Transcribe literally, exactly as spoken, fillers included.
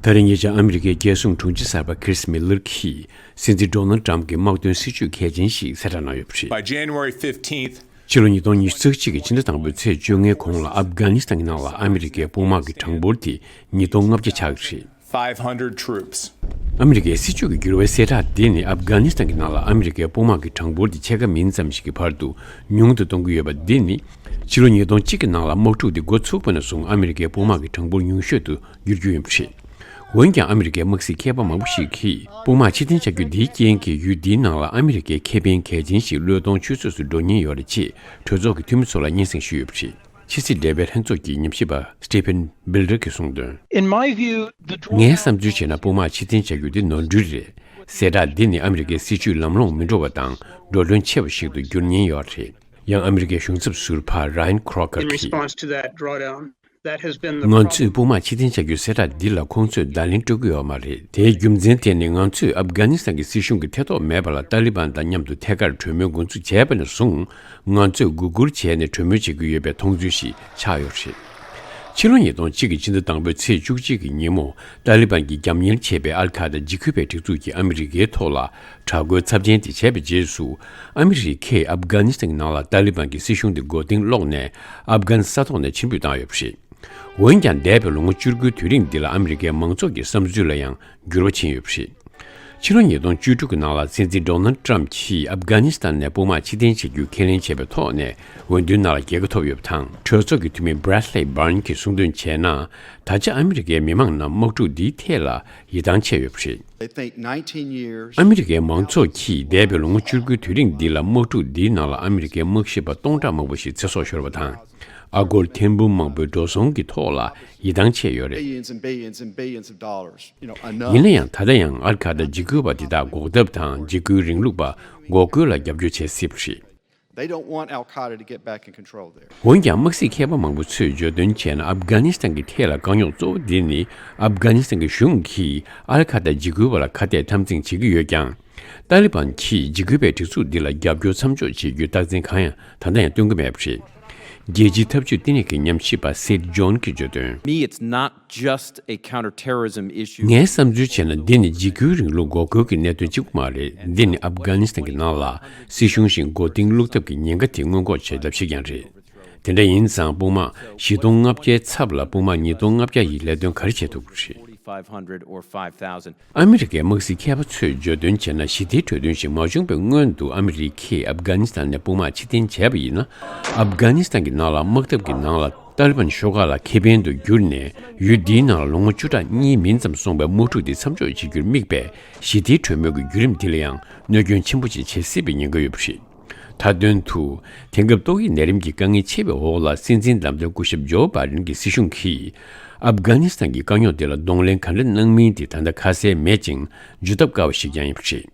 ད་རེས་ཉེ་ཆར་ཨ་མི་རི་ཀའི་རྒྱལ་སྲུང་དྲུང་ཆེ་གསར་པ་ཁྲིས་མི་ལར་གྱིས་སྲིད་འཛིན་ཌོ་ནལ་ཊམ་གྱི་དམག་དོན་སྲིད་ཇུས་གལ་ཆེན་ཞིག་གསལ་བསྒྲགས་གནང་ཡོད་པ་རེད། By January fifteenth, ཕྱི་ལོ་ཉིས་སྟོང་ཉི་ཤུ་རྩ་གཅིག་གི་ཕྱི་ཟླ་དང་པོའི་ཚེས་བཅོ་ལྔའི་གོང་ལ་ཨབ་གྷ་ནི་སི་ཐན་གྱི་ནང་ལ་ཨ་མི་རི་ཀའི་དཔུང་དམག་གི་གྲངས་འབོར་དེ་ཉིས་སྟོང་ལྔ་བརྒྱ་ཆགས་ཀྱི་རེད། Five hundred troops. ཨ་མི་རི་ཀའི་སྲིད་ཇུས་ཀྱི་འགྱུར་བའི་གསལ་བསྒྲགས་འདི་ནི་ཨབ་གྷ་ནི་སི་ཐན་གྱི་ནང་ལ་ཨ་མི་རི་ཀའི་དཔུང་དམག་གི་གྲངས་འབོར་དེ་ཕྱེད་ཀ་མིན་ཙམ་ཞིག་གི་བར་དུ་ཉུང་དུ་གཏོང་གི་ཡོད་པ་འདི་ནི། ཕྱི་ལོ་ཉིས་སྟོང་གཅིག་གི་ནང་ལ་དམག་འཁྲུག་འདི་འགོ་ཚུགས་པ་ནས་བཟུང་ཨ་མི་རི་ཀའི་དཔུང་དམག་གི་གྲངས་འབོར་ཉུང་ཤོས་དུ་འགྱུར་རྒྱུ་ཡིན་པ་རེད། འོན་ཀྱང་ཨ་མི་རི་ཀའི་དམག་སྲིད་མཁས་པ་མང་པོ་ཞིག་གིས་དཔུང་དམག་ཕྱིར་འཐེན་བྱ་རྒྱུ་འདིའི་རྐྱེན་གྱིས་ཡུལ་འདིའི་ནང་ལ་ཨ་མི་རི་ཀའི་ཁེ་ཕན་གལ་ཆེན་ཞིག་བློས་གཏོང་ཆུད་ཟོས་སུ་འགྲོ་ཉེན་ཡོད་རེད་ཅེས་གྲོས་ཚོགས་ཀྱི་འཐུས་མི་ཚོ་ལ་སྙན་སེང་ཞུས་ཡོད་པ་རེད། ཕྱི་སྲིད་འབྲེལ་བའི་ལྷན་ཚོགས་ཀྱི་ཉམས་ཞིབ་པ་Stephen Bilder གྱིས་གསུངས་དོན། In my view, the drawdown ངའི་བསམ་ཚུལ་བྱས་ན་དཔུང་དམག་ཕྱིར་འཐེན་བྱ་རྒྱུ་དེ་ནོར་འཁྲུལ་རེད། གསལ་བསྒྲགས་འདི་ནི་ཨ་མི་རི་ཀའི་སྲིད་ཇུས་ལམ་ལྷོང་མི་འགྲོ་བ་དང་འགྲོ་གྲོན་ཆེ་བ་ཞིག་ཏུ་འགྱུར་ཉེན་ཡོད་རེད། ཡང་ཨ་མི་རི་ཀའི་གཞུང་ཚབ་ཟུར་པ་Ryan Crocker གྱིས། In response to that drawdown, that has been the ང་ཚོས་དཔུང་དམག་ཕྱིར་འཐེན་བྱ་རྒྱུའི་གསལ་བསྒྲགས་འདི་ལ་ཁོང་ཚོས་བརྡ་ལན་སྤྲོད་ཀྱི་ཡོད་མ་རེད། དེའི་རྒྱུ་མཚན་དེ་ནི་ང་ཚོས་ཨབ་གྷ་ནི་སི་ཐན་གྱི་སྲིད་གཞུང་གི་ཐེ་གཏོགས་མེད་པ་ལ་ཏཱ་ལི་བན་དང་མཉམ་དུ་ཐད་ཀར་གྲོས་མོལ་འགོ་འཛུགས་བྱས་པ་ནས་བཟུང་ང་ཚོས་སྒུག་སྒུར་བྱས་ནས་གྲོས་མོལ་བྱེད་ཀྱི་ཡོད་པའི་མཐོང་ཚུལ་ཞིག་ཆགས་ཡོད་རེད། ཕྱི་ལོ་ཉིས་སྟོང་གཅིག་གི་ཕྱི་ཟླ་དང་པོའི་ཚེས་བཅུ་གཅིག་གི་ཉིན་མོ་ཏཱ་ལི་བན་གྱིས་རྒྱབ་གཉེར་བྱས་པའི་ཨལ་ཁ་ད་འཇིགས་སྐུལ་བའི་སྒྲིག་འཛུགས་ཀྱིས་ཨ་མི་རི་ཀའི་ཐོག་ལ་དྲག་རྒོལ་ཚབས་ཆེན་དེ་བྱས་པའི་རྗེས་སུ་ཨ་མི་རི་ཀས་ཨབ་གྷ་ནི་སི་ཐན་གྱི་ནང་ལ་ཏཱ་ལི་བན་གྱི་སྲིད་གཞུང་དེ་མགོ་རྟིང་སློག་ནས་ཨབ་གྷན་ས་ཐོག་ནས་ཕྱིར་འབུད་བཏང་ཡོད་པ་རེད། འོན་ཀྱང་འདས་པའི་ལོ་ངོ་བཅུ་དགུའི་དུས་རིང་འདི་ལ་ཨ་མི་རི་ཀའི་མང་ཚོགས་ཀྱི་བསམ་ཚུལ་ལ་ཡང་འགྱུར་བ་ཕྱིན་ཡོད་པ་རེད། ཕྱི་ལོ་ཉིས་སྟོང་བཅུ་དྲུག་གི་ནང་ལ་སྲིད་འཛིན་ཌོ་ནལ་ཊམ་གྱིས་ཨབ་གྷ་ནི་སི་ཐན་ནས་དཔུང་དམག་ཕྱིར་འཐེན་བྱེད་རྒྱུ་ཁས་ལེན་བྱས་པའི་ཐོག་ནས་འོས་བསྡུའི་ནང་ལ་རྒྱལ་ཁ་ཐོབ་ཡོད་པ་དང་གྲོས་ཚོགས་ཀྱི་འཐུས་མི་Bradley Byrne གྱིས་གསུངས་དོན་བྱས་ན། ད་ཆ་ཨ་མི་རི་ཀའི་མི་མང་རྣམས་དམག་འཁྲུག་འདིའི་ཐད་ལ་ཡིད་ཐང་ཆད་ཡོད་པ་རེད། They think nineteen years ཨ་མི་རི་ཀའི་མང་ཚོགས་ཀྱིས་འདས་པའི་ལོ་ངོ་བཅུ་དགུའི་དུས་རིང་འདི་ལ་དམག་འཁྲུག་འདིའི་ནང་ལ་ཨ་མི་རི་ཀའི་དམག་ཞབས་པ་སྟོང་ཕྲག་མང་པོ་ཞིག་ཚེ་སྲོག་ཤོར་བ་དང་། ཨ་སྒོར་ཐེར་འབུམ་མང་པོའི་འགྲོ་སོང་གི་ཐོག་ལ་ཡིད་ཐང་ཆད་ཡོད་རེད། Billions and billions and billions of dollars. You know, enough. ཡིན་ན་ཡང་ད་ལྟ་ཡང་ཨལ་ཁ་ད་འཇིགས་སྐུལ་བ་དེ་དག་འགོག་ཐབས་དང་འཇིགས་སྐུལ་རིང་ལུགས་པ་འགོག་རྒོལ་ལ་རྒྱབ་སྐྱོར་བྱེད་སྲིད་པ་རེད། They don't want Al Qaeda to get back in control there. འོན་ཀྱང་དམག་སྲིད་མཁས་པ་མང་པོ་ཚོས་བརྗོད་དོན་བྱས་ན་ཨབ་གྷ་ནི་སི་ཐན་གྱི་ཐད་ལ་དཀའ་རྙོག་གཙོ་བོ་འདི་ནི་ཨབ་གྷ་ནི་སི་ཐན་གྱི་གཞུང་གིས་ཨལ་ཁ་ད་འཇིགས་སྐུལ་བ་ལ་ཁ་གཏད་དམ་འཛིན་བྱེད་ཀྱི་ཡོད་ཀྱང་། ཏཱ་ལི་བན་གྱིས་འཇིགས་སྐུལ་བའི་སྒྲིག་འཛུགས་འདི་ལ་རྒྱབ་སྐྱོར་མཚམས་འཇོག་བྱེད་རྒྱུའི་རྟགས་མཚན་གང་ཡང་ད་ལྟ་ཡང་སྟོན་གྱི་མེད་པ་རེད། རྒྱལ་སྤྱིའི་འཐབ་ཇུས་ལྟེ་གནས་ཀྱི་ཉམས་ཞིབ་པ་Sid John གྱིས་བརྗོད་དོན། Me, it's not just a counterterrorism issue. ངའི་བསམ་ཚུལ་བྱས་ན་འདི་ནི་འཇིགས་སྐུལ་རིང་ལུགས་འགོག་རྒོལ་གྱི་གནད་དོན་གཅིག་པུ་མ་རེད། འདི་ནི་ཨབ་གྷ་ནི་སི་ཐན་གྱི་ནང་ལ་སྲིད་གཞུང་ཞིག་མགོ་རྟིང་བླུག་ཐབས་ཀྱི་ཉེན་ཁ་དེ་སྔོན་འགོག་བྱེད་ཐབས་ཤིག་ཀྱང་རེད། དེ་འདྲ་ཡིན་ཙང་དཔུང་དམག་བཞི་སྟོང་ལྔ་བརྒྱའི་ཚབ་ལ་དཔུང་དམག་ཉིས་སྟོང་ལྔ་བརྒྱ་ཡིས་ལས་དོན་ག་རེ་བྱེད་ཐུབ་ཀྱི་རེད། Forty-five hundred or five thousand. ཨ་མི་རི་ཀའི་དམག་སྲིད་མཁས་པ་ཚོས་བརྗོད་དོན་བྱས་ན་ཞི་བདེའི་གྲོས་མཐུན་ཞིག་མ་བྱུང་བའི་སྔོན་དུ་ཨ་མི་རི་ཀས་ཨབ་གྷ་ནི་སི་ཐན་ནས་དཔུང་དམག་ཕྱིར་འཐེན་བྱས་པ་ཡིན་ན། ཨབ་གྷ་ནི་སི་ཐན་གྱི་ནང་ལ་དམག་འཐབ་ཀྱི་ནང་ལ་ཏཱ་ལི་བན་ཤོག་ཁག་ལ་ཁེ་ཕན་དུ་གྱུར་ནས་ཡུལ་འདིའི་ནང་ལ་ལོ་ངོ་བཅུ་ཕྲག་གཉིས་མིན་ཙམ་སོང་བའི་དམག་འཁྲུག་འདི་མཚམས་འཇོག་བྱེད་རྒྱུར་དམིགས་པའི་ཞི་བདེའི་གྲོས་མོལ་གྱི་བརྒྱུད་རིམ་འདི་ལ་ཡང་གནོད་སྐྱོན་ཆེན་པོ་ཅིག་བྱེད་སྲིད་པའི་ཉེན་ཁ་ཡོད་པ་རེད། མཐའ་དོན་དུ། དེང་སྐབས་ཏོག་དབྱིབས་ནད་རིམས་ཀྱི་དཀའ་ངལ་ཆེ་བའི་འོག་ལ་སྲིད་འཛིན་བདམས་ཐོན་སྐུ་ཞབས་ཇོ་བྷའི་ཌེན་གྱི་སྲིད་གཞུང་གིས། ཨབ་གྷ་ནི་སི་ཐན་གྱི་དཀའ་རྙོག་དེ་ལ་གདོང་ལེན་ག་འདྲ་གནང་མིན་དེ་ད་ལྟ་ཁ་གསལ་མེད་ཅིང་འཇུ་ཐབས་དཀའ་བ་ཞིག་ཀྱང་ཡིན་པ་རེད།